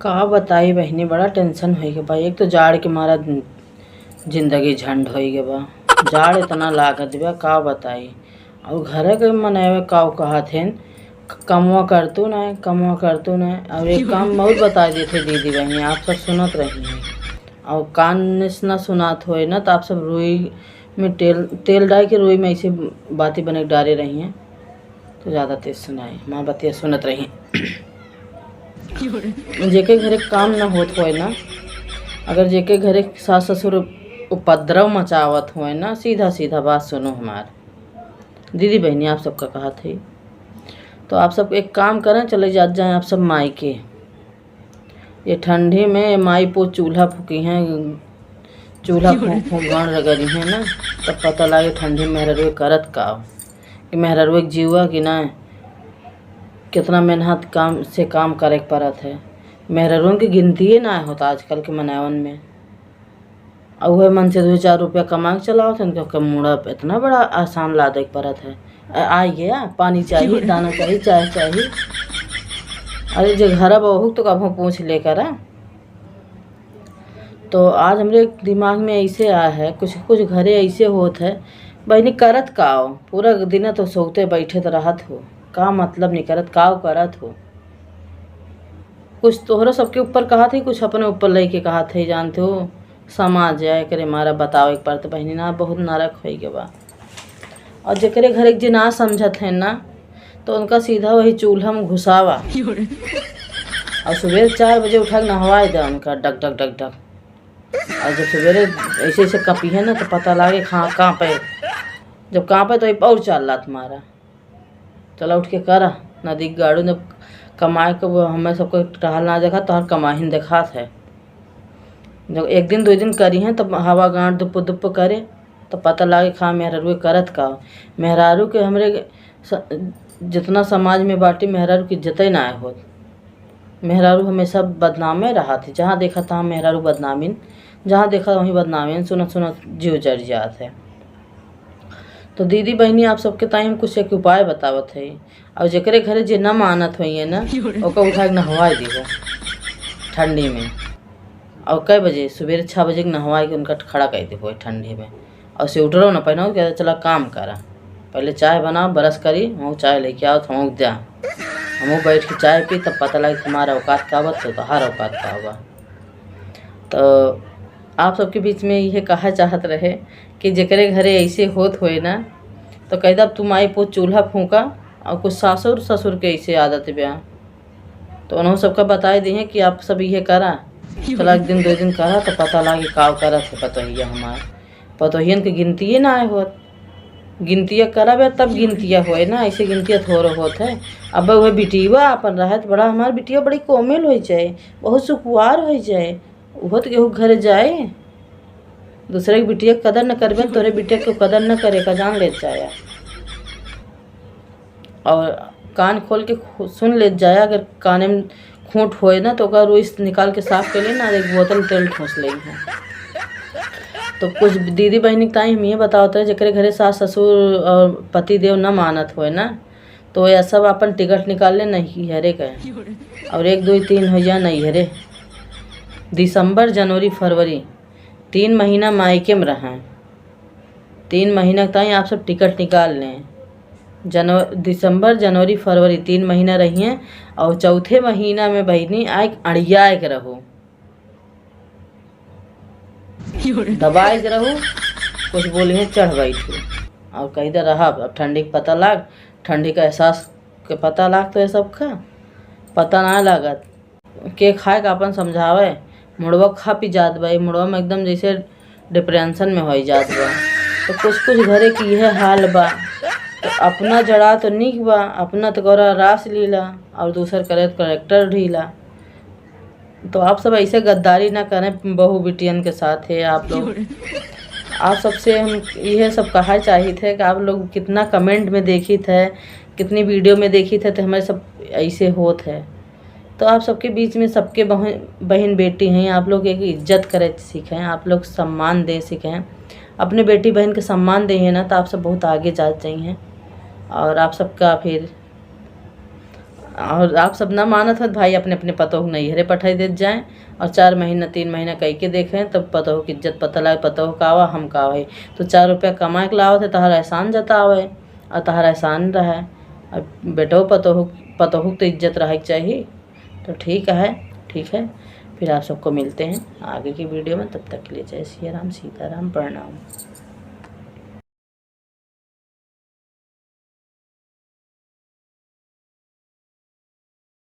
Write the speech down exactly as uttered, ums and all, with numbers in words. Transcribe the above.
का बताई बहिनी, बड़ा tension होइ गए बा। एक तो जाड़ के मारा जिंदगी झंड होइ गए बा, जाड़ इतना लागत बा, का बताई। और घरे के मनई का कहत हैं, "कमवा करतू ना, कमवा करतू ना।" और एक काम और बता देते दीदी बहिनी, आप सब सुनत रही हैं और कान से ना सुनात होए ना, तो आप सब रुई में तेल, तेल डाल के रुई में ऐसे बाती बने के डारे रही हैं। तो ज़्यादा तेज सुनाई, हमार बतिया सुनत रही। जेके घरे काम ना होत होए ना, अगर जेके घरे सास ससुर उपद्रव मचावत होए ना, सीधा सीधा बात सुनो हमार। दीदी बहिनी आप सबका कहत है, तो आप सब एक काम करें, चले जात जाएँ आप सब मायके। ये ठंडी में माई पो चूल्हा फूकी हैं, चूल्हा फूक फूक गांड रगड़ी हैं ना, तब पता लागे ठंडी में मेहररुए करत का हो। कि मेहररुए के जीवा कि ना, कितना मेहनत काम से काम करे के पड़त है। मेहररुओं की गिनतिए ना होता आजकल के मनैवन में। और वह मन से दो चार रुपया कमा के चलाओ, तो उनका मुड़ा पे इतना बड़ा एहसान लादे के पड़त है। आ, आ गया, पानी चाहिए, दाना चाहिए, चाय चाहिए। अरे, जे घर बहू तो कभो पूछ लेकर आ। तो आज हमरे दिमाग में ऐसे आया है, कुछ, कुछ घरे ऐसे होत है, बहिनी करत का हो? पूरा दिन तो सोते बैठे तो रहत हो, का मतलब नहीं करत, का करत हो? कुछ तोहरो सबके ऊपर कहत है, कुछ अपने ऊपर लेके कहत है, जानते हो, समाज है, एकरे मारा बतावे के पड़त बहिनी ना, बहुत नरक होइ गए बा। और जेकरे घरे के जे ना समझत है ना, तो उनका सीधा वही चूल्हा में घुसावा। और सुबह चार बजे उठा के नहवाए दे उनका, डग डग डग डग। और जब सवेरे ऐसे ऐसे कपी है ना, तो पता लागे, हाँ, कांपे। जब कांपे तो एक और चार लात मारा, "चला उठ के करा, नदी के गाड़ू, जब कमाए के वो हमें सबको टहल ना देखा, तोहर कमाहिन देखात है।" जब एक दिन दो दिन करी हैं, तब हवा गांड दुप दुप करे, तो पता लागे, खा मेहरारू के करत का। मेहरारू के हमरे स-, जितना समाज में बाटी, मेहरारू की इज्जते ना होत। मेहरारू हमेशा बदनामे रहत है, जहाँ देखा तहाँ मेहरारू बदनामिन, जहाँ देखा वहीं बदनामिन, सुनत सुनत जीव जर जात है। तो दीदी बहिनी, आप सबके ताई हम कुछ एक उपाय बतावत है, और जेकरे घरे जे ना मानत होइए ना, ओकर उठा के नहवाए दिहो ठंडी में। और कै बजे? सुबेरे छः बजे के नहवाए के उनका खड़ा कर दिहो ठंडी में। और स्वेटरो ना पहनाओ, कहते, "चला काम करा, पहले चाय बनाओ, ब्रश करी, हम चाय लेके आओ, तो हम द्या, हम बैठ के चाय पी, तब पता लगे तुम्हारा औकात का बा, तो तोहार औकात का बा।" तो आप सबके बीच में यह कहा चाहत रहे कि जेकरे घरे ऐसे होत होए ना, तो कह दे, "अब तू माई पूत चूल्हा फूका।" और कुछ सासुर ससुर के ऐसे आदत बा, तो उन्हों सबका बताए दिए कि आप सब यह करा, चला एक दिन दो दिन करा, तो पता लागे का करत है पतोहिया हमार। पतोहियन के गिनतिए ना आए होत, गिनतिया करब तब गिनतिया होए ना, ऐसे गिनतिया थोड़ो होत है। अब वह बिटिया अपन रहे तो बड़ा, हमार बिटिया बड़ी कोमल हो जाए, बहुत सुकुवार हो जाए, उहो तो केहू के घरे जाए, दूसरे के बिटिया के कदर न करबे, तोरे बिटिया के कदर न करे का जान लेत जाया। और कान खोल के खु-, सुन लेत जाया, अगर काने में खूंट होए ना, तो ओकर रुई से निकाल के साफ कर ले ना, एक बोतल तेल ठोंस ले हैं। तो कुछ दीदी बहिनी के ताई हम ये बतावत रहे, जेकरे घरे सास ससुर और पति देव न मानत होए ना, तो यह सब अपन टिकट निकाल ले नैहरे का। और एक, दो, तीन हो जाए नैहरे। दिसंबर, जनवरी, फरवरी, तीन महीना मायके में रहें। तीन महीना ताई आप सब टिकट निकाल लें। जनव-, दिसंबर, जनवरी, फरवरी, तीन महीना रहिए। और चौथे महीना में बहिनी आए के अड़ियाए के रहो, दबाए के रहो, कुछ बोली है चढ़ बैठो। और कह दे रहा, अब ठंडी के पता लाग, ठंडी का एहसास के पता लाग, तो ये सबका पता ना लागत। के खाए का अपन समझावे, मुड़वा खा पी जात बा, ई मुड़वा में एकदम जैसे डिप्रेशन में होई जात बा। तो कुछ कुछ घरे की यह हाल बा। तो अपना जड़ा तो नीक बा, अपना तो गौरा रास लीला और दूसर करे तो करेक्टर ढीला। तो आप सब ऐसे गद्दारी ना करें बहू बिटियन के साथ है आप लोग। आप सबसे हम यह सब कहा चाहित है कि आप लोग कितना कमेंट में देखित है, कितनी वीडियो में देखित है, तो हमारे सब ऐसे होत है। तो आप सबके बीच में सबके बहन, बहन बेटी हैं, आप लोग एक इज्जत करे सीखें, आप लोग सम्मान दे सीखें। अपने बेटी बहन के सम्मान दे हैं ना, तो आप सब बहुत आगे जा चाहिए। और आप सबका फिर और आप सब ना मानत हो तो भाई अपने अपने पतोह नैहरे पठाई देत जाएँ और चार महीना तीन महीना कई के देखें, तब पतोह की इज्जत पता लागे, पतोह का आवा, हम का आवा है। तो चार रुपया कमाए के लावत है, तहार एहसान जतावे और तहार एहसान रहे। अब बेटो पतोह, पतोह तो इज्जत रहे के चाहिए। तो ठीक है, ठीक है, फिर आप सबको मिलते हैं आगे की वीडियो में। तब तक के लिए जय सिया राम, सीताराम, प्रणाम।